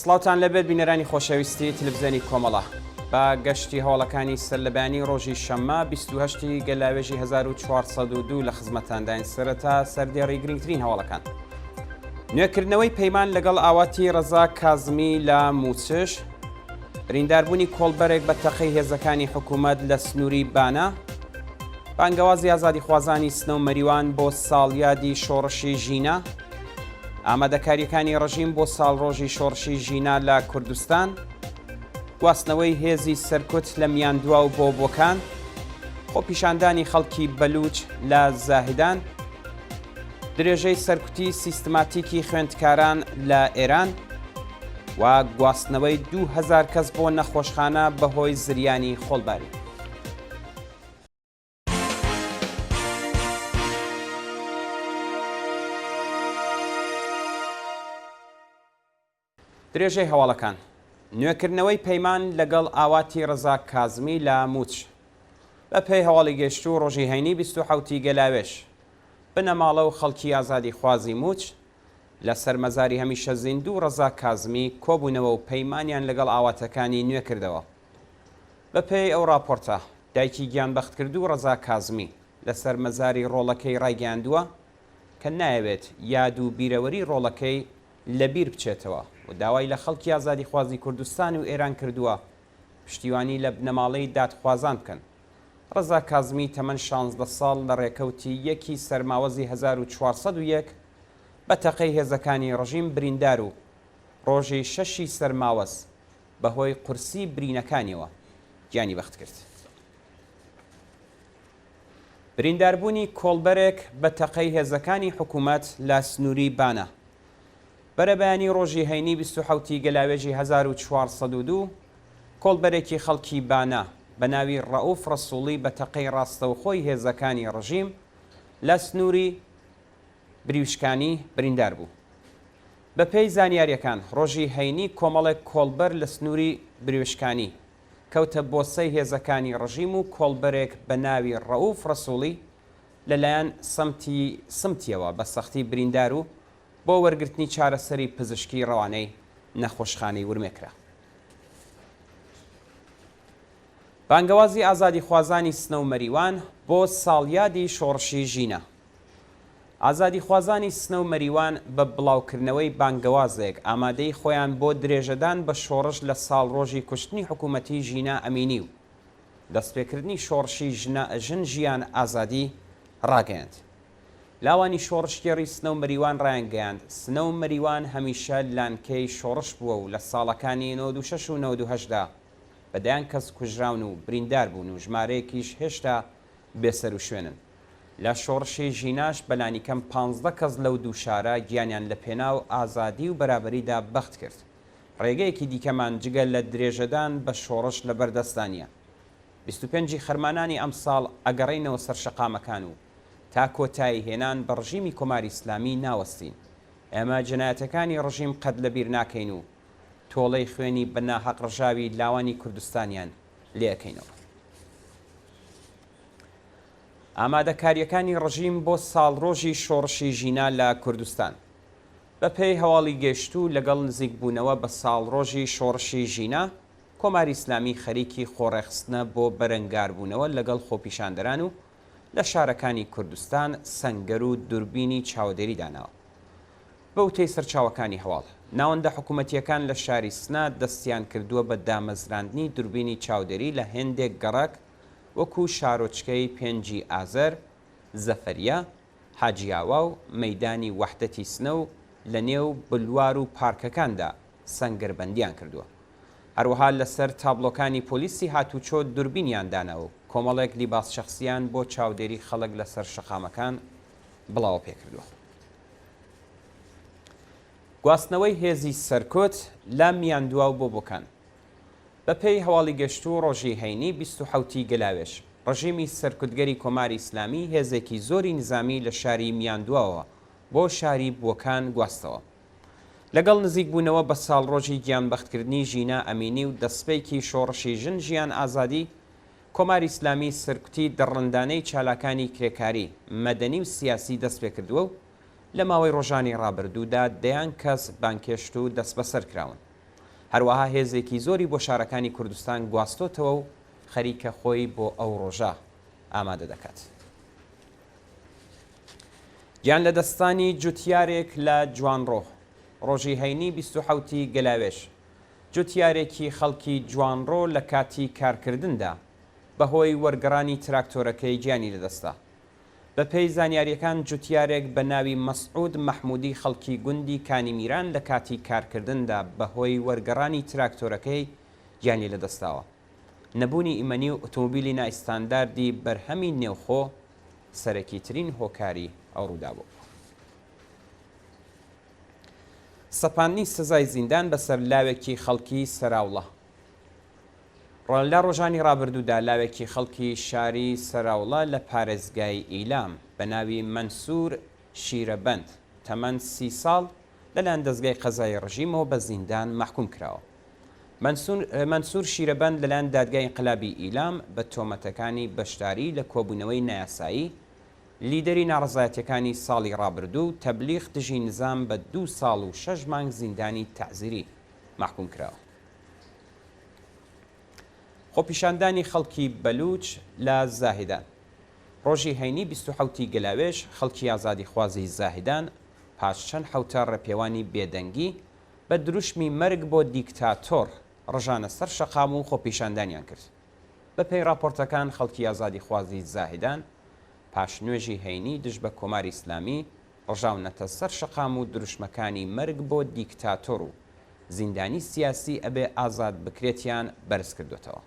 سڵاوتان لێبێت بینەرانی خۆشەویستی تلفزیۆنی کۆمەڵە. بە گەشتی هەواڵەکانی سەرلەبەیانی ڕۆژی شەممە 28 ی گەلاوێژی 1402 لە خزمەتتانداین سەرەتا سەردێڕی گرنگترین هەواڵەکان. نوێکردنەوەی پەیمان لەگەڵ ئاواتی ڕەزا کازمی لە مووچش، برینداربوونی کۆڵبەرێک بە تەقەی هێزەکانی حکوومەت لە سنووری بانە، بانگەوازی ئازادیخوازانی سنە و مەریوان بۆ ساڵیادی شۆڕشی ژینا، ئامادەکارییەکانی ڕژیم بۆ ساڵڕۆژی شۆڕشی ژینا لە کوردستان، گواستنەوەی هێزی سەرکوت لە میاندواو بۆ بۆکان، خۆپیشاندانی خەڵکی بەلووچ لە زاهیدان، درێژەی سەرکوتی سیستماتیکی خوێندکاران لە ئێران و گواستنەوەی 2000 کەس بۆ نەخۆشخانە بەهۆی زریانی خۆڵبارین. درێژەی هەواڵەکان نوێکردنەوەی پەیمان لەگەڵ ئاواتی ڕەزا کازمی لە موچ بە پێی هەواڵی گەشتوو ڕۆژی هەینی 27 ی گەلاوێژ بنەماڵە و خەڵکی ئازادیخوازی موچ لە سەر مەزاری هەمیشە زیندوو ڕەزا کازمی کۆبوونەوە و پەیمانیان لەگەڵ ئاواتەکانی نوێ کردەوە. بە پێی ئەو ڕاپۆرتە، دایکی گیانبەختکردوو ڕەزا کازمی لە سەر مەزاری ڕۆڵەکەی ڕایگەیاندووە کە نایەوێت یاد و بیرەوەری ڕۆڵەکەی لە بیر بچێتەوە و داوای لە خەڵکی ئازادیخوازی کوردستان و ئێران کردووە پشتیوانی لە بنەماڵەی دادخوازان بکەن. ڕەزا کازمی تەمەن 16 ساڵ لە ڕێکەوتی یەکی سەرماوەزی 1401 بە تەقەی هێزەکانی ڕژیم بریندار و ڕۆژی شەشی سەرماوەز بەهۆی قورسی برینەکانیەوە گیانی بەخت کرد. برینداربوونی کۆڵبەرێک بە تەقەی هێزەکانی حکوومەت لە سنووری بانە. بەرەبەیانی ڕۆژی هەینی 27 ی گەلاوێژی 1402، کۆڵبەرێکی خەڵکی بانە بە ناوی ڕەئوف ڕەسووڵی بە تەقەی ڕاستەوخۆی هێزەکانی ڕژیم لە سنووری بریوشکانی بریندار بوو. بەپێی زانیارییەکان، ڕۆژی هەینی کۆمەڵێک کۆڵبەر لە سنووری بریوشکانی کەوتە بۆسەی هێزەکانی ڕژیم و کۆڵبەرێک بە ناوی ڕەئوف ڕەسووڵی لەلایەن سمتی سمتیەوە بە سەختی بریندار و بۆ وەرگرتنی چارەسەری پزیشکی ڕەوانەی نەخۆشخانەی ورمێ کرا. بانگەوازی ئازادیخوازانی سنە و مەریوان بۆ ساڵیادی شۆڕشی ژینا. ئازادیخوازانی سنە و مەریوان بە بڵاوکردنەوەی بانگەوازێک ئامادەیی خۆیان بۆ درێژەدان بە شۆڕش لە ساڵڕۆژی کوشتنی حکوومەتیی ژینا ئەمینی و دەستپێکردنی شۆڕشی ژن ژیان ئازادی ڕاگەیاند. لاوانی شۆڕشگێڕی سنە و مەریوان ڕایانگەیاند، سنە و مەریوان هەمیشە لانکەی شۆڕش بووە و لە ساڵەکانی 96 و 98 دا بە دەیان کەس کوژراون و بریندار بوون و ژمارەیەکیش هێشتا بێسەروشوێنن. لە شۆڕشی ژیناش بەلانیکەم پانزدە کەس لەو دوو شارە گیانیان لە پێناو ئازادی و بەرابەریدا بەخت کرد. ڕێگەیەکی دیکەمان جگە لە درێژەدان بە شۆڕش لەبەر دەستدا نییە. 25 ی خەرمانانی ئەمساڵ ئەگەڕێینەوە سەر شەقامەکان و تا کۆتایی هێنان بە ڕژیمی کۆماری ئیسلامی ناوەستین. ئێمە جەنایەتەکانی ڕژیم قەت لەبیر ناکەین و تۆڵەی خوێنی بە ناهەق ڕژاوی لاوانی کوردستانیان لێ ئەکەینەوە. ئامادەکارییەکانی ڕژیم بۆ ساڵڕۆژی شۆڕشی ژینا لە کوردستان. بە پێی هەواڵی گەیشتوو لەگەڵ نزیکبوونەوە بە ساڵڕۆژی شۆڕشی ژینا، کۆماری ئیسلامی خەریکی خۆڕێکخستنە بۆ بەرەنگاربوونەوە لەگەڵ خۆپیشاندەران و لە شارەکانی کوردستان سەنگەر و دوربینی چاوەدێری داناوە. بە وتەی سەرچاوەکانی هەواڵ، ناوەندە حکوومەتییەکان لە شاری سنە دەستیان کردووە بە دامەزراندنی دوربینی چاودێری لە هێندێک گەڕەک وەکوو شارۆچکەی پێنجی ئازەر، زەفەریە، حاجیاوا و مەیدانی وەحدەتی سنە و لە نێو بلوار و پارکەکاندا سەنگەربەندییان کردووە. هەروەها لەسەر تابڵۆکانی پۆلیسی هاتوچۆ دوربینیان داناوە و کۆمەڵێک لیباس شەخسییان بۆ چاودێری خەڵک لەسەر شەقامەکان بڵاوە پێکردووە. گواستنەوەی هێزی سەرکوت لە میاندواو بۆ بۆکان. بەپێی هەواڵی گەشتوو ڕۆژی هەینی 27 ی گەلاوێژ، ڕژیمی سەرکوتگەری کۆماری ئیسلامی هێزێکی زۆری نیزامی لە شاری میاندواوەوە بۆ شاری بۆکان گواستەوە. لەگەڵ نزیکبوونەوە بە ساڵڕۆژی گیانبەختکردنی ژینا ئەمینی و دەسپێکی شۆڕشی ژن ژیان ئازادی، کۆماری ئیسلامی سەرکوتی دڕندانەی چالاکانی کرێکاری، مەدەنی و سیاسی دەستپێکردووە و لە ماوەی ڕۆژانی ڕابردوودا دەیان کەس بانگهێشت و دەستبەسەر کراون. هەروەها هێزێکی زۆری بۆ شارەکانی کوردستان گواستۆتەوە و خەریکە خۆی بۆ ئەو ڕۆژە ئامادە دەکات. گیانلەدەستدانی جوتیارێک لە جوانڕۆ ڕۆژی هەینی 27 ی گەلاوێژ جوتیارێکی خەڵکی جوانڕۆ لە کاتی کارکردندا بەهۆی وەرگەڕانی تراکتۆرەکەی گیانی لەدەستدا. بەپێی زانیارییەکان جوتیارێک بە ناوی مەسعود مەحمودی خەڵکی گوندی کانی میران لە کاتی کارکردندا بەهۆی وەرگەڕانی تراکتۆرەکەی گیانی لەدەستداوە. نەبوونی ئیمەنی و ئوتومبیلی نائیستانداردی بەرهەمی نێوخۆ سەرەکیترین هۆکاری ئەو ڕووداوە بووە. سەپاندنی سزای زیندان بەسەر لاوێکی خەڵکی سەراوڵە لە ڕۆژانی ڕابردوودا لاوێکی خەڵکی شاری سەراوڵە لە پارێزگای ئیلام بە ناوی مەنسوور شیرەبەند تەمەن سی ساڵ لەلایەن دەزگای قەزایی ڕژیمەوە بە زیندان مەحکووم کراوە. مەنسوور شیرەبەند لەلایەن دادگای ئینقلابی ئیلام بە تۆمەتەکانی بەشداری لە کۆبوونەوەی نایاسایی، لیدەری ناڕەزایەتییەکانی ساڵی ڕابردوو و تەبلیغ دژی نزام بە دوو ساڵ و شەش مانگ زیندانی تەعزیری مەحکووم کراوە. خۆپیشاندانی خەڵکی بەلوچ لە زاهیدان ڕۆژی هەینی 27 ی گەلاوێژ خەڵکی ئازادیخوازی زاهیدان پاش چەند حەوتە ڕێپێوانی بێدەنگی بە دروشمی مەرگ بۆ دیکتاتۆڕ ڕژانە سەر شەقام و خۆپیشاندانیان کرد. بەپێی ڕاپۆرتەکان خەڵکی ئازادیخوازی زاهیدان پاش نوێژی هەینی دژ بە کۆماری ئیسلامی ڕژاونەتە سەر شەقام و دروشمەکانی مەرگ بۆ دیکتاتۆر و زیندانی سیاسی ئەبێ ئازاد بکرێتیان بەرز کردۆتەوە.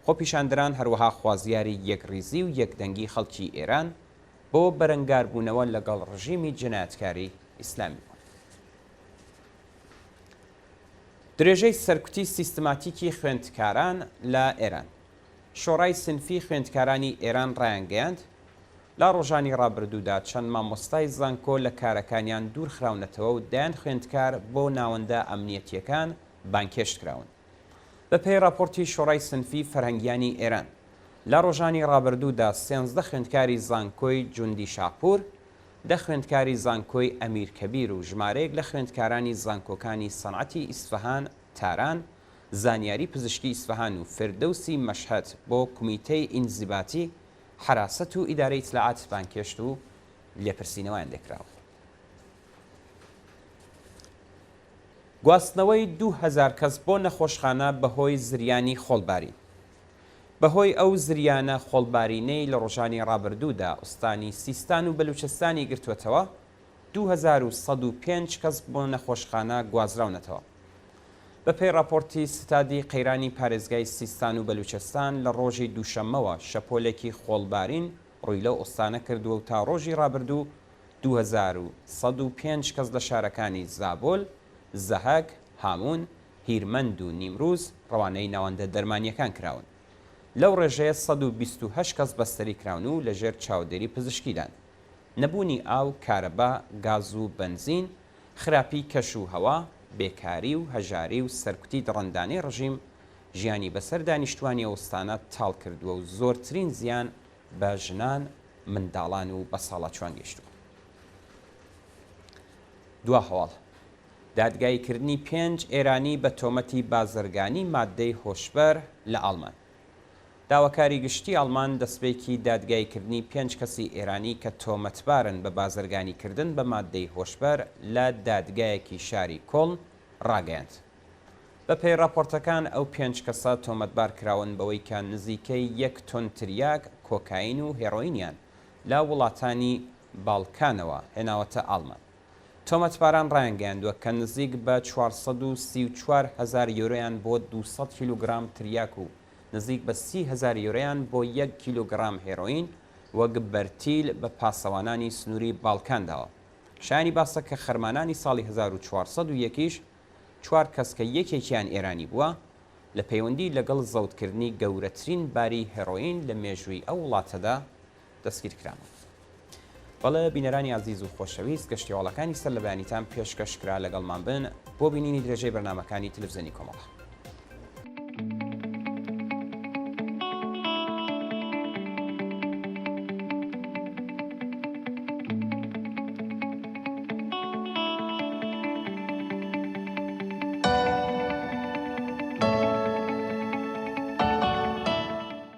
خۆپیشاندەران هەروەها خوازیاری یەکڕیزی و یەکدەنگی خەڵکی ئێران بۆ بەرەنگاربوونەوە لەگەڵ ڕژیمی جەنایەتکاری ئیسلامی بوون. درێژەی سەرکوتی سیستماتیکی خوێندکاران لە ئێران. شۆڕای سنفی خوێندکارانی ئێران ڕایانگەیاند، لە ڕۆژانی ڕابردوودا چەند مامۆستای زانکۆ لە کارەکانیان دوور خراونەتەوە و دەیان خوێندکار بۆ ناوەندە ئەمنیەتییەکان بانگهێشت کراون. بە پێی ڕاپۆرتی شۆڕای سنفی فەرهەنگیانی ئێران، لە ڕۆژانی ڕابردوودا سێنزدە خوێندکاری زانکۆی جوندی شاپوور، دە خوێندکاری زانکۆی ئەمیر کەبیر و ژمارەیەک لە خوێندکارانی زانکۆکانی سەنعەتی ئیسفەهان، تاران، زانیاری پزیشکی ئیسفەهان و فردەوسی مەشهەد بۆ کومیتەی ئینزیباتی حەراسەت و ئیدارەی ئیتلاعات بانگهێشت و لێپرسینەوەیان لێکراوە. گواستنەوەی 2000 کەس بۆ نەخۆشخانە بەهۆی زریانی خۆڵبارین بەهۆی ئەو زریانە خۆڵبارینەی لە ڕۆژانی ڕابردوودا ئوستانی سیستان و بەلوچستانی گرتووەتەوە، 2105 کەس بۆ نەخۆشخانە گوازراونەتەوە. بەپێی ڕاپۆرتی ستادی قەیرانی پارێزگای سیستان و بەلوچستان لە ڕۆژی دووشەممەوە شەپۆلێکی خۆڵبارین ڕووی لەو ئوستانە کردووە و تا ڕۆژی ڕابردوو 2105 کەس لە شارەکانی زابۆل، زەهەک، هاموون، هیرمەند و نیمروز ڕەوانەی ناوەندە دەرمانییەکان کراون. لەو ڕێژەیە 128 کەس بەستەری کراون و لەژێر چاودێری پزیشکیدان. نەبوونی ئاو، کارەبا، گاز و بەنزین، خراپی کەش و هەوا، بێکاری و هەژاری و سەرکوتی دڕندانەی ڕژیم ژیانی بەسەر دانیشتوانی ئەو ئوستانە تاڵ کردووە و زۆرترین زیان بە ژنان، منداڵان و بەساڵاچوان گەیشتووە. دوا هەواڵ، دادگاییکردنی پێنج ئێرانی بە تۆمەتی بازرگانی ماددەی هۆشبەر لە ئاڵمان. داواکاری گشتی ئاڵمان دەسپێکی دادگاییکردنی پێنج کەسی ئێرانی کە تۆمەتبارن بە بازرگانیکردن بە ماددەی هۆشبەر لە دادگایەکی شاری کۆڵن ڕاگەیاند. بەپێی ڕاپۆرتەکان ئەو پێنج کەسە تۆمەتبار کراون بەوەی کە نزیکەی یەک تۆن تریاک، کۆکاین و هێرۆینیان لە وڵاتانی باڵکانەوە هێناوەتە ئاڵمان. تۆمەتباران ڕایانگەیاندووە کە نزیک بە 434 هەزار یۆرۆیان بۆ 200 کیلۆگرام تریاک و نزیک بە 30 هەزار یۆرۆیان بۆ یەک کیلۆگرام هێرۆین وەک بەرتیل بە پاسەوانانی سنووری باڵکان داوە. شایانی باسە کە خەرمانانی ساڵی 1401 یش چوار کەس کە یەکێکیان ئێرانی بووە، لە پەیوەندی لەگەڵ زەوتکردنی گەورەترین باری هێرۆین لە مێژووی ئەو وڵاتەدا دەستگیرکران. بەڵێ بینەرانی ئازیز و خۆشەویست گەشتیواڵەکانی سەر لە بەیانیتان پێشکەش کرا لەگەڵمان بن بۆ بینینی درێژەی بەرنامەکانی تلفزیۆنی کۆمەڵە.